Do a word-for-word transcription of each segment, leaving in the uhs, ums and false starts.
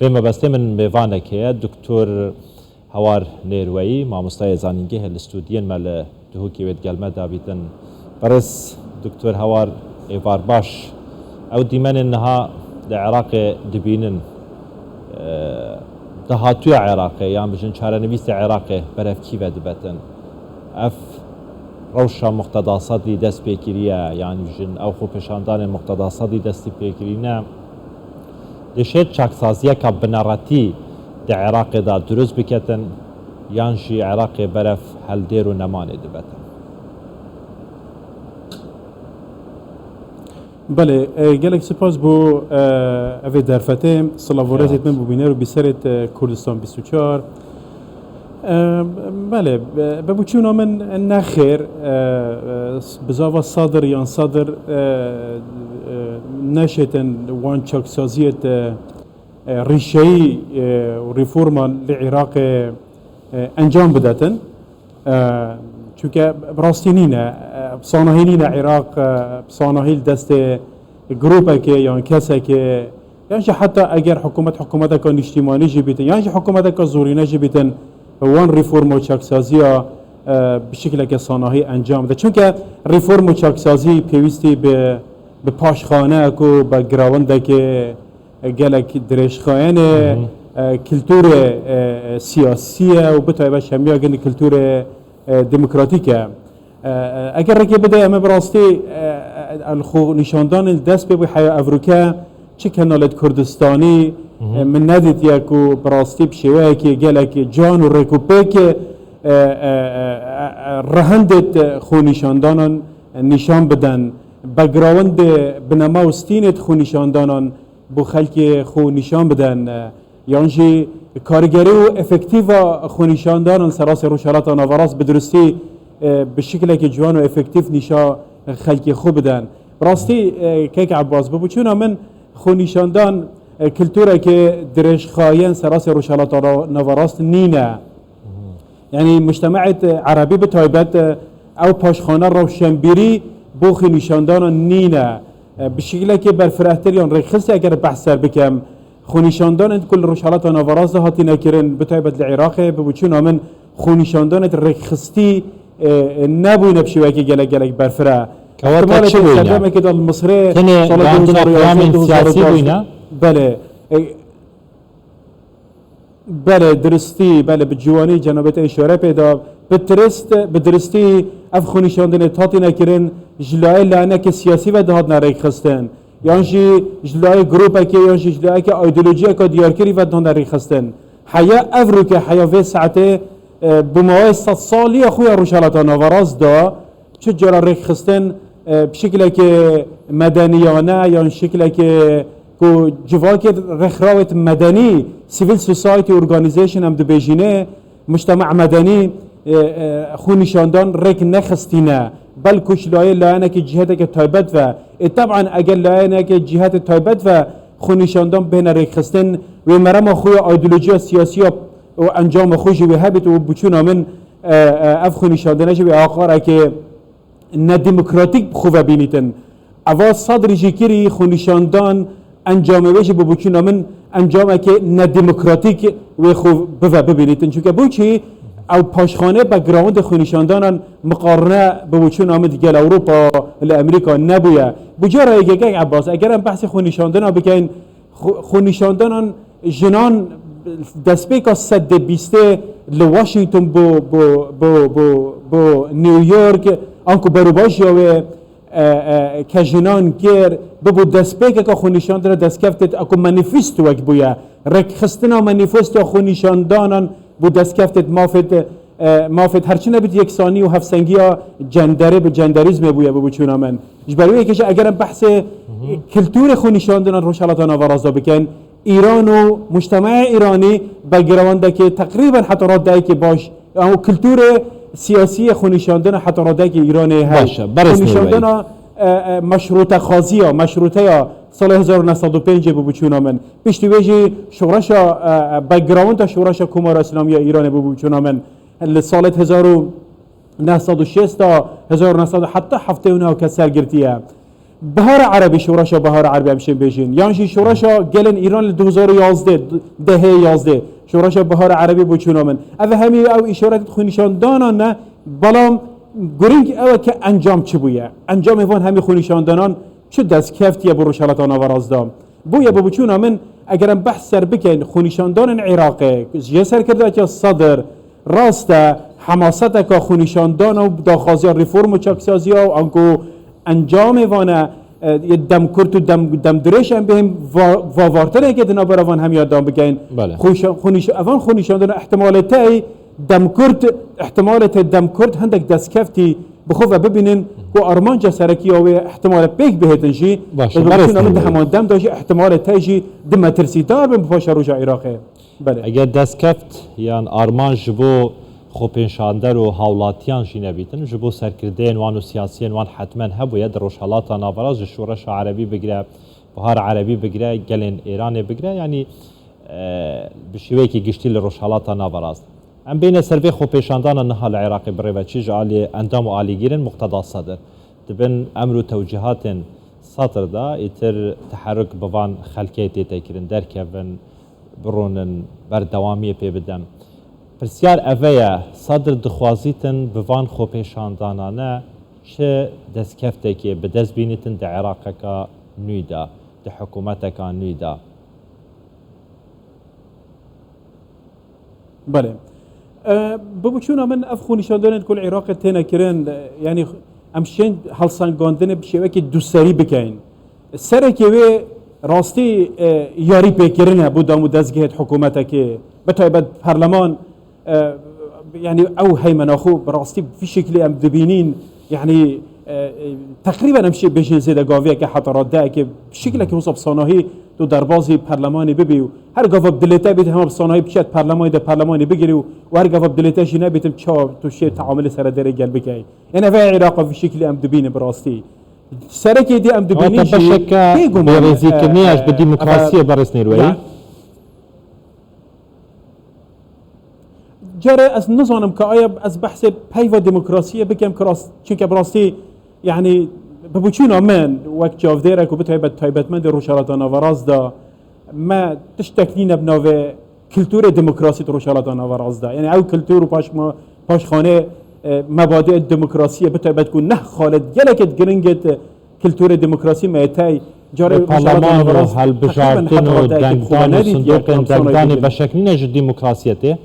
Vê mebestê min mêvanek heye, Doktor Hawar Nêrweyî, mamostayê zanîngehê li stûdiyên me li Duhokê wê digel me dabîtin. Berêz Doktor Hawar, êvar baş. Ew dîmenên niha li Iraqê dibînin, e, dahatuya Iraqê, yan bijin çarenivîsê Iraqê berevkî ve dibetin. Ev rewşa Muqteda Sedrî dest pê kiriye, yan bijin ew xwepêşandanên Muqteda Sedrî destî pê kirîne. Dişêt çaksaziyeka bineretî di Iraqê de dirust biketin, yan jî Iraqê berev heldêr û nemanê dibetin? Belê, e, gelek spas bo, e, evê derfetê. Silav û rêzêt min bo bîner û bîserêt, e, Kurdistan bîst û çar. E, belê, e, bi biçûna min ne xêr, e, e, bizava Sadr yan Sadr, e, e, neşêtin wan çaksaziyêt, e, e, rîşeyî, e, û reforman li Iraqê, e, encam bidetin. E, çunke bi rastî nîne, e, bi sanahî nîne Iraq, e, bi sanahî li destê grûpekê yan kesekê, yan jî heta eger hikûmet hikûmeteka nîştîmanî jî bîtin, yan jî hikûmeteka zorîne jî bîtin, wan reform û çaksaziya, e, bi şikleke sanahî encam bide. Çunke reform û çaksazî pêwîstî bi, bi paşxane ku bi girawindekê gelek dirêjxayene, e, kulturê, e, siyasî ye û bi taybet hemiya gindi kulturê, e, demokratîk e. E, e, eger rêkê bide, em ê bi rastî, e, e, em xwe nîşandanên dest pê bû heya evroke çi kenalêt Kurdistanî, e, min nedîtiye ku bi rastî bi şêweyekê gelek can û rêkûpêk, e, e, e, e, e, rehindêt xwe nîşandanan nîşan bidin. Backgroundê binema û stînêt xwe nîşandanan bo xelkê xwe nîşan bidin, e, yan jî karîgerî û efektîfa xwenîşandanan serasê Rojhelata Naverast bi dirustî, e, bi şiklekî ciwan û efektîf nîşa xelkê xwe bidin. Bi rastî, e, kek Ebbas, bi biçûna min xwenîşandan, e, kultureke dirêjxayen serasê Rojhelata Ra-, Naverast nîne. Yanî mujtemaet erebî bi taybet, e, ew paşxana rewşenbîrî bo xwenîşandana nîne. E, bi şiklekê berfirehtir yan rêkxistî eger behs ser bikem, xwenîşandanên ku li Rojhelata Naverast de hatine kirin, bi taybet li Iraqê, bi biçûna min xwenîşandanên rêkxistî, e, e, nebûyne bi şêweyekê gelek gelek berfireh. Kewata çi bûyne? Serdemekê de li Misrê, tenê sala gandina du hezar û yazdeh, peyamên du hezar û duwazdeh. Siyasî bûyne? Belê. E, Belê, diristî, belê, bi ciwanî cenabê te îşare pê da. Bi tirist, bi diristî ev xwenîşandinê hatine kirin, ji layê layeneke siyasî ve dihatine rêkxistin. Yan jî ji layê grûpekê, yan jî ji layeke îdeolojiyeke diyarkirî ve dihatine rêkxistin. Heya evroke, heya vê saetê, e, bi mawê sed salî ya xwe ya Rojhelata Naverast da, Çi cara rêkxistin, e, bi şiklekê medeniyane yan şiklekê ku civakê rêkxrawêt medenî, civil society organization em dibêjînê, mujtema medenî, e, e, xwe nîşandan rêk nexistîne. Belku ji layê layenekê ciheteke taybet ve. Ê, teban eger layenekê cihetê taybet ve xwe nîşandan bêne rêkxistin, wê merema xwe ya îdeolojiya siyasî ya û encama xwe jî wê hebit û biçûna min, e, e, ev xwenîşandine jî wê aqarekê nedemokratîk bi xwe ve bînîtin. Eva Sadrî jî kirî xwenîşandan encamê wê jî bi biçûna min encamekê nedemokratîk wê xwe bive bibînîtin. Çunke bo çi ew paşxane backgroundê xwenîşandanan miqarine bi biçûna min di gel Ewropa li Amerîka nebûye. Bi cara yekê kek Ebbas, eger em behsê xwenîşandina bikeyin, Xwe-, xwenîşandanan jinan destpêka sedê bîstê li Washington bo, bo, bo, bo, bo New York, anku berûbajiya wê, e, e, ke jinan kir, bibû destpêkeka xwenîşandina destkeftê, anku manîfesto wek bûye. Rêkxistina manîfestoya xwenîşandanan bû destkeftê mafê, e, mafê her çi nebit yeksanî û hevsengiya cenderê bi cenderîzmê bûye bi biçûna min. Ji ber wê yekê jî eger em behsê kulturê xwenîşandina Rojhelata Naverast de bikin, Îran û mujtemeya Îranî backgroundekê teqrîben heta radeyekê baş, ew kulturê siyasî yê xwenîşandina heta radeyekê Îranê heye. Baş e, berêz Nêrweyî. Xwenîşandina, e, e, meşrûtexwaziya, meşrûteya salê hezar û neh sed û pêncê bi biçûna min. Piştî wê jî şoreşa, e, e, backgrounda şoreşa Komara Îslamî ya Îranê bi biçûna min. Li salê hezar û neh sed û şêst ta hezar û neh sed heta heftê û neh ke ser girtiye. Bihara Erebî, şoreşa Bihara Erebî em şên bêjin, yan jî şoreşa gelên Îran li du hezar û yazdeh, dehê yazdeh, şoreşa Bihara Erebî bo çûna min. Ev hemî ew îşaret xwînîşandana ne, belam girîng ew e ke encam çi bûye. Encamê van hemî xwînîşandanan çi destkeftî ye bo Rojhilata Naverast de. Bûye bo biçûna min, eger em behs ser bikein, xwînîşandanên Iraqê, ji serkirdatiya Sedir, rast e, hemaseteke xwînîşandana û daxwaziya reform û çaksazî ya û anku encamê vane, e, yê demkurt û dem-, demdirêj em bêhim va-, vavartinekê di navbera van hemiya dan bikein. Belê. Xwîşa-, xwînîş-, evan xwînîşandana ihtimalê tey demkurt, ihtimalê tey demkurt hindek destkeftî bi xwe ve bibînin ku armanca serekî ya wê ihtimale pêk bihêtin jî, Baş e, bi berê biçûna min di Nîroyê. Heman dem de jî ihtimale tey jî di metirsîdar bin bi paşa roja Iraqê. Belê. Eger destkeft yan armanc ji bo xwepêşander û hawlatiyan jî nebîtin, ji bo serkirdeyên wan û siyasiyên wan hetmen hebûye di Rojhelata Naverast, ji Şoreşa Erebî bigire, Bihara Erebî bigire, gelên Êranê bigire, yanî, e, bi şêweyekî giştî li Rojhelata Naverast. Em bêne ser vê xwepêşandana niha li Iraqê birêve çi ji alî endam û alîgirên Muqteda Sedir. Di bin emr û tewcîhatên Sedir de îtir teherruk bi van xelkê tête kirin, derkevin, birûnin, berdewamiyê pê bidin. Pirsyar eve ye, Sedir dixwazîtin bi van xwepêşandanane çi destkeftekê bi dest bînîtin di Iraqeka nû de, di hikûmeteka nû de? Belê. E, bi biçûna min ev xwînîşandanên ku li Iraqê têne kirin, e, yanî em şên helsengandinê bi şêwekî duserî bikeyin. Serekê wê rastî, e, yarî pêkirin e bo dam û dezgehê hikûmetekê. Bi taybet perleman, e, yanî ew heymena xwe bi rastî vî şeklî em dibînîn, yanî, e, e, teqrîben em şê bêjin zêde gaviyeke heta radeyeke bi şeklekî wisa bi sanahî tu derbazî perlemanê bibî û her gava bi dilê te bît hema bi sanahî biçet perlemanê de perlemanê bigirî û, û her gava bi dilê te jî nebîtim çawa tu şê teamilê seredêrê gel bikey. Yanî ev Îraqa vî şeklî em dibînin bi rastî. Serekê dî em dibînin Wate jî beşeke bêguman, bêrêzîkirinî e, ya ji bi e, demokrasiyê ev, berêz Nêrweyî. Ya, Carê ez nizanim ka aya ez behsê peyva demokrasiyê bikim, ki rast, çunke bi rastî, yanî bi biçûna min wek çavdêrek û bi taybet taybetmendê Rojhelata Naverast de me tiştek nîne bi navê kulturê demokrasî di Rojhelata Naverast de. Yanî ew kultur û paşma-, paşxanê, e, mebadê demokrasiyê bi taybet ku neh xalet gelekê giring e, kulturê demokrasî me tey carê Rojhelata Naverast teqrîben heta radeyekê bi xwe ve nedîtiye, sindoqên dengdan û sanayî dengdanê bibînin. Beşek nîne ji demokrasiyetê?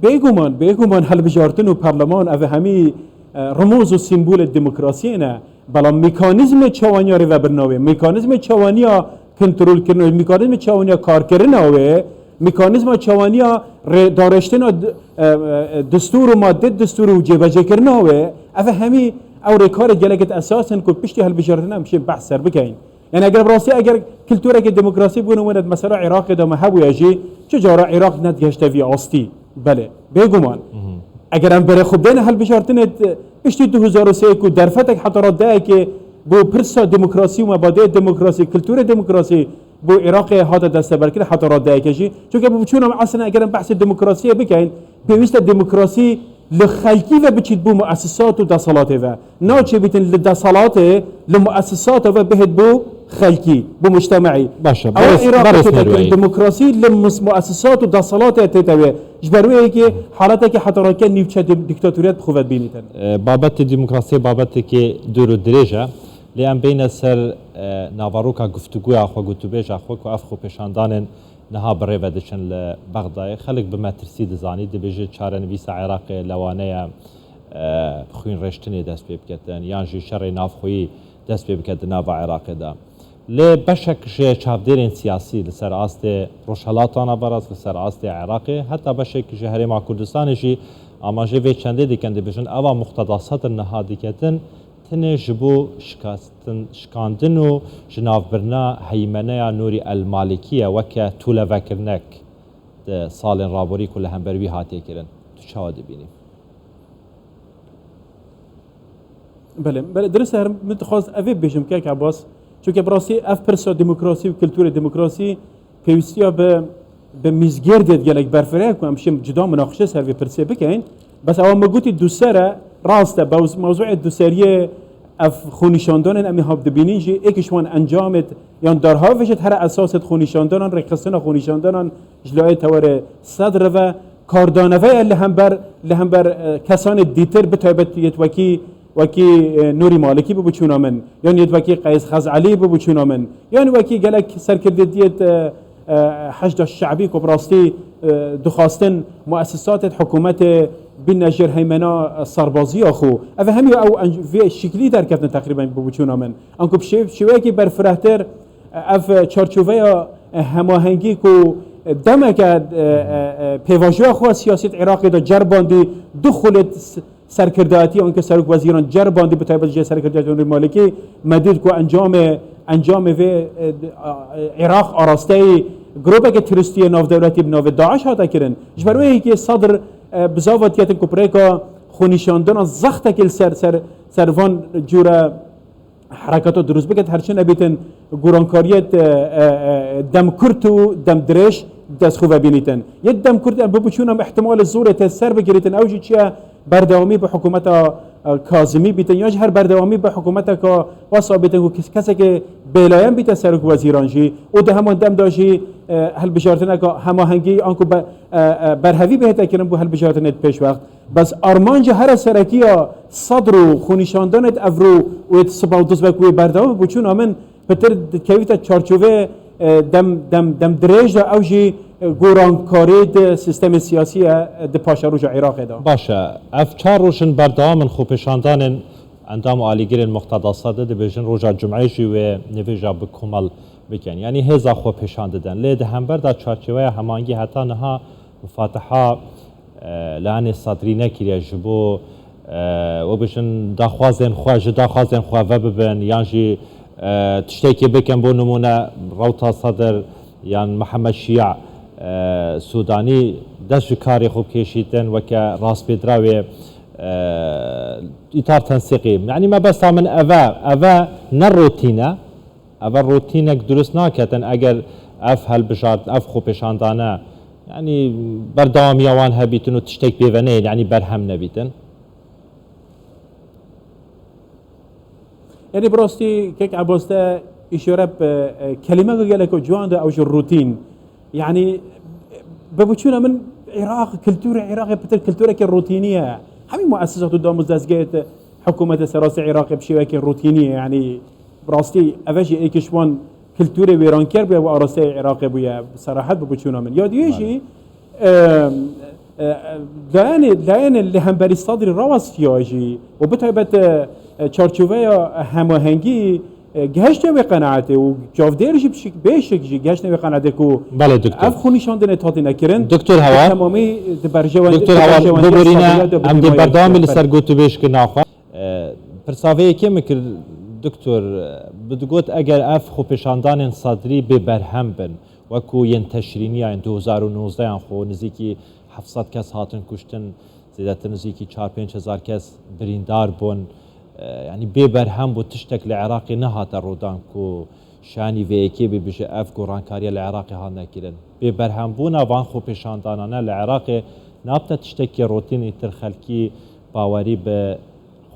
Bêguman, bêguman hilbijartin û perleman ev hemî, e, rimûz û sîmbolê demokrasiyê ne. Belam mekanîzmê çawaniya rêvebirina wê, mekanîzmê çawaniya kontrolkirina wê, mekanîzmê çawaniya karkirina wê, mekanîzma çawaniya rê-, dareştina d-, e, e, destûr û madê destûr û cêbecêkirina wê, ev hemî ew rêkarê gelekê esas in ku piştî hilbijartina em şê behs ser bikeyin. Yanî eger bi rastî eger kultureke demokrasî bûne wene di mesela Iraqê de me hebûye jî, çi cara Iraq nedigihişte vî astî. Belê, bêguman. Eger em berê xwe bidêne hilbijartinê, piştî du hezar û sê ku derfetek heta radeyekê bo pirsa demokrasî û mebadê demokrasî, kulturê demokrasî bo Iraqê hate desteberkirin heta radeyekê jî. Çunke bi biçûna me eslên eger em behsê demokrasiyê bikeyin, pêwîst e demokrasî li xelkî ve biçît bo muesisat û desalatê ve. Naçê bîtin li desalatê, li muesisata ve bihêt bo xelkî, bo mujtemeî. Baş e, Ew berêz, Iraqê berêz tête Nêrweyî. Demokrasî li mus-, muesisat û desalatê tête wê. Ji ber wê yekê haletekê heta rake nîvçe di-, dîktatoriyet bi xwe ve dibînîtin. E, babetê demokrasiyê babetekê dûr û dirêj e. Lê em bêne ser, e, naveroka guftûgoya xwe, gotûbêja xwe ku ev xwepêşandanên niha bi rê ve diçin li Bexdayê. Xelk bi metirsî dizanî, dibêje çarenivîsa Iraqê lewane ye, e, xwînrêştinê dest pê biketin, yan jî şerê navxweyî dest pê bike di nava Iraqê de. Lê beşek ji çavdêrên siyasî li ser astê Rojhelata Naverast, li ser astê Iraqê, heta beşek ji Herêma Kurdistanê jî amajê vê çendê dikin, dibêjin eva Muqteda Sedr niha diketin, tenê ji bo şikastin, şikandin û ji navbirina heymeneya Nûrî El Malikî ye weke tûlevekirinek di salên raborî ku li hember wî hatiye kirin. Tu çawa dibînî? Belê, belê, dirist e, her min dixwast evê bibêjim, kek Abbas. Çunke bi rastî ev pirsa demokrasî û kulturê demokrasî pêwîstiya bi, bi mîzgêrdê gelek berfireh e ku em şêm cuda minaqişe ser vê pirsê bikeyin. Bes ewa me gotî du ser e, Rast e, mewz-, mewzûyê duseriyê ev xwenîşandanên em ê hav dibînin jî êk ji wan encamêt yan darhavêjêt here esasêt xwenîşandanan, rêxistina xwenîşandanan ji layê tewerê sedr ve kardaneve ye li hember, li hember, e, kesanê dîtir, bi taybet yêt wekî, wekî, e, Nûrî Malikî bi biçûna min, yan yêt wekî Qeys Xezalî bi biçûna min, yan wekî gelek serkirdêtiyêt, e, e, Heşda Şe'bî ku bi rastî, e, dixwastin muessisatêt hikûmetê bîne jêr heymena, e, serbaziya xwe. Ev hemî ew enc-, vê şiklî derketin teqrîben bi biçûna min. Anku bi şê-, şêweyekî berfirehtir, e, ev çarçoveya, e, hemahengî ku, e, demeke, e, e, e, pêvajoya xwe siyasî di Iraqê de ceribandî du xulêt s-, serkirdayetî anke serok wezîran ceribandî bi taybet jê serkirdayetî Nûrî Malikî me dît ku encamê, encamê vê, e, a, e, Iraq arasteyî grûpeke terorîstî yê navdewletî bi navê DAIŞ hate kirin. Ji ber wê yekê Sadr, e, bi zava diyetin ku bi rêka xwenîşandina zextekê li ser, ser, ser van cûre herekata dirust biket, her çi nebîtin gorankariyet, e, e, e, dem kurt û dem dirêj dest xwe ve bînîtin. Yê dem kurt em bibiçûn em ihtimalê zorê tê ser bigirîtin. Ew jî çi ye? Berdewamî bi hikûmeta, e, Kazimî bîtin, yan jî her berdewamî bi hikûmeteka wesa bîtin ku kes-, kesekê bêlayan bîte serok wezîran jî û di heman dem de jî, e, hilbijartineka hemahengî anku be-, e, e, berhevî bihête kirin bo hilbijartinê di pêş wext. Bes armanca here serekî ya Sedr û xwenîşandanê di evro û yê di siba û dizbek wê berdewam bibo, çûna min pitir dikevîte çarçoveyê, e, dem, dem, dem dirêj de ew jî, e, gorankarî di sîstemê siyasî ye, e, di paşeroja Iraqê de. Baş e. Ev çar roj in berdewam in xwepêşandanên endam û alîgirên Muqteda Sedr dibêjin roja Cumeyê jî wê nivêja bi komel bikin. Yanî hêza xwe pêşan didin. Lê di hember de çarçoveya hemahengî heta niha mufatiha, e, li Anê Sedrî nekiriye ji bo, e, we bêjin daxwazên xwe, ji daxwazên xwe vebibin, yan jî, e, tiştekê bikin, bo nimûne Rewta Sedr yan Mihemed Şîa, e, Sûdanî dest ji karê xwe bikêşîtin weke rastpêdira wê, e, îtar tensîqî. Yanî mebesta min ev e, ev e ne rotîn e. Ev rotînek durust naketin eger ev helbijart, ev xwepêşandane, yanî berdewamiya wan hebîtin û tiştek pê ve neyên, yanî berhem nebîtin. Yanî bi rastî kek Ebas te îşare bi, e, kelîmeke geleko ciwan de ew jî rotîn. Yanî, bi biçûna min Iraq, kultûrê Iraqê pitir kultûrekê rotînî ye. Hemî muessisat û damûzdezgehê hikûmetê serastê Iraqê bi şêwekê rotînî ye. Yanî, bi rastî, ev jî êk ji wan kultûrê wêranker bûye û arasteyê Iraqê bûye, bi serahet bi biçûna min. Ya duyê Bale. jî, e, e, layene, layene li hemberî Sadrî rawestiya jî û bi taybet, e, çarçoveya hemahengî, e, gehişte wê qenaetê û çavdêr jî bişik-, bêşik jî gehişte wê qenaetê ku Belê, doktor. ev xwenîşandinê hatine kirin, Doktor Hewa. bi temamî di berjewend-, Doktor di Hewa, berjewendiya biborîne, Sadriya de em dê bidîmayê berdewamî li ser berjewend. gotûbêjkirina xwe. E, pirsa vê yekê min kir, doktor, e, bi digot eger ev xwepêşandanên Sadrî bê berhem bin, wekû yên teşrîniya yên du hezar û nozdeh yan xwe nizîkî heft sed kes hatin kuştin, zêdetir nizîkî çar pênc hezar kes birîndar bûn. E, yanî bê berhem bû, tiştek li Iraqê nehate rodan ku şanî vê yekê bê bije ev gorankariya li Iraqê hatine kirin. Bê berhembûna van xwepêşandanane li Iraqê nabte tiştekî rotîn, îtir xelkî bawerî bi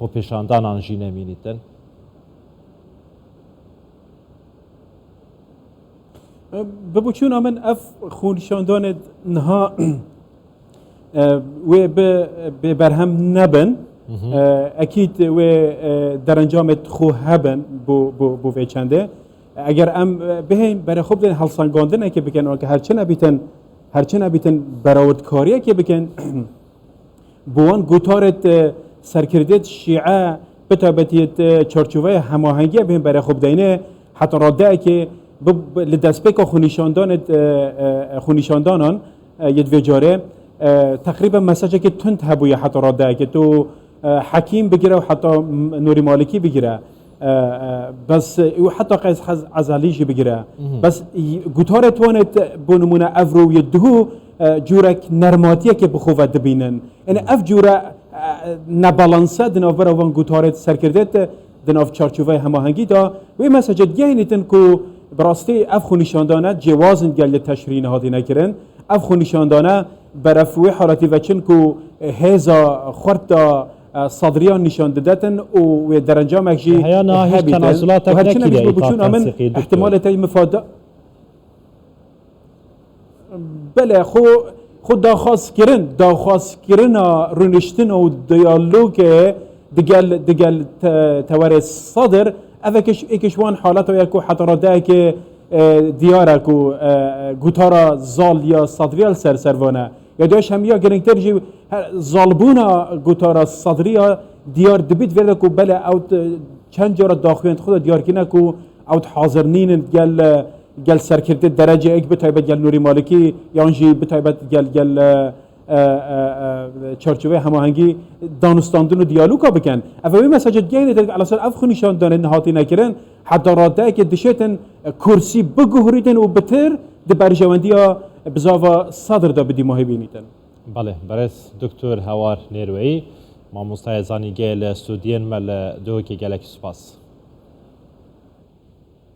xwepêşandanan jî nemînîtin. Bi biçûna min ev xwenîşandanê niha, e, wê bi, bê berhem nebin. Hı hı. E, ekîd wê, e, derencamê xwe hebin bo, bo, bo vê çendê. Eger em, e, bihên berê xwe bidên helsengandinekê bikin, weke her çi nebîtin, her çi nebîtin berawirtkariyekê bikin, bi wan gotarêt, e, serkirdêt şîe, bi taybetiyêt, e, çarçoveya hemahengiya bihên berê xwe bideyne, heta radeyekê bi, bi, li destpêka xwenîşandanê, e, e, xwenîşandanan, e, yê di vê carê, e, teqrîben mesajekê tund hebûye heta radeyekê. Tu, e, Hekîm bigire û heta M-, Nûrî Malikî bigire. E, e, bes, e, û heta Qeys Hez-, Ezelî jî bigire. Mhm. Bes, y-, gutarê tonê te, bo nimûne evro yê duhû, e, cûrek nermatiyekê bi xwe ve dibînin. Yanî ev cûre, e, nebalanse di navbera van gutarê serkirdê de, di nav çarçoveyê hemahengî de, wê mesajê digehînîtin ku bi rastî ev xwenîşandane cêwaz in gel li teşrî nehatîne kirin. Ev xwenîşandane beref wê haletî veçin ku hêza xurt de e, Sadriya nîşan didetin û wê derencamek jî Heya niha hîç hebîtin. Tenasulatek Û her çi nekiriye nebî îta biçûn amin tensiqî, doktor. Ihtimalê te mifada. Bele, xwe, xwe daxwazkirin, daxwazkirina rûniştin û diyalogê digel, digel te, tewerê Sadir, ev êkiş, êkiş wan halata ye ku heta radeyekê, e, diyar e ku, e, gotara zal ya Sadriya li ser servan e. Ya diyaş hemiya girîngtir jî he, zalbûna gotara Sadriya diyar dibît vê de ku bele ew t-, çend cara daxuyên xwe de diyar kine ku ew hazir nînin gel, gel serkirdê derecê yek bi taybet gel Nûrî Malikî yan jî bi taybet gel, gel, e, e, e, e, çarçoveyê hemahengî danûstandin û diyaloga bikin. Ev wê mesajê digehîne te, elasel ev xwe nîşandanê nehatî nekirin, heta radeyekê dişêtin, e, kursî biguhurîtin û bitir di berjewendiya bizava Sadir de bi dîmahî bînîtin. Belê, berêz Doktor Hewar Nêrweyî, mamostayê zanîngehê li stûdiyên me li Duhokê, gelekî spas.